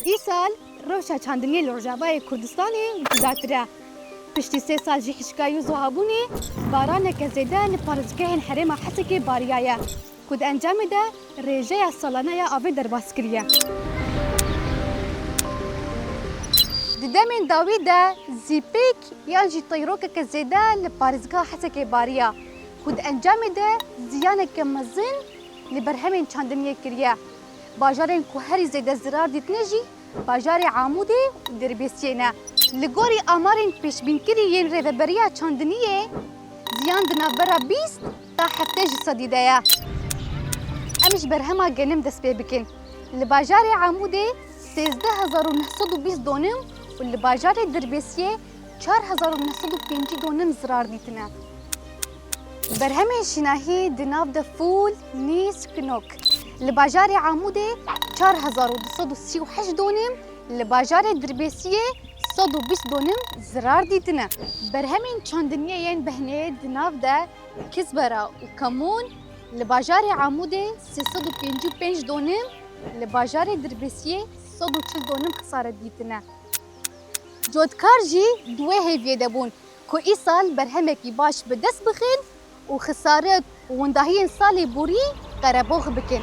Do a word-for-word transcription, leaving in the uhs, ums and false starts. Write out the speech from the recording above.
Îsal rewşa çandiniyê li Rojavayê Kurdistanê cudatir e. Piştî sê sal ji hişka Yuzo habûnê, baraneke zêde li parêzgehên herêma Hesekê bariyaye, ku di encamê de rêjeya salane ya avê derbas kiriye. Di demên dawî de zîpik yan jî teyrokeke zêde li parêzgeha Hesekê bariya, ku di encamê de ziyaneke mezin li berhemên çandiniyê kiriye. Bajarên ku herî zêde zirar dîtine jî bajarê Amûdê û Dirbêsiyê ne. Li gorî amarên pêşbînkirî yên Rêveberiya Çandiniyê, ziyan di navbera bîst ta heftê ji sedî de ye. Em ji berhema genim dest pê bikin. Li bajarê Amûdê sêzdeh hezar û neh sed û bîst donim û li bajarê Dirbêsiyê çar hezar û neh sed û pêncî donim zirar dîtine. Berhemên şînahî di nav de fûl, nîsk, nok. Li bajarê Amûdê çar hezar û du sed û sî û heşt donim, li bajarê Dirbêsiyê sed û bîst donim zirar dîtine. Berhemên çandiniyê yên behnê di nav de kizbera û kemûn, li bajarê Amûdê sê sed û pêncî û pênc donim, li bajarê Dirbêsiyê sed û çil donim xisare dîtine. Cotkar jî di wê hêviyê de bûn ku îsal berhemekî baş bi dest bixin û xisarik û windahiyên salê borî qerebax bikin.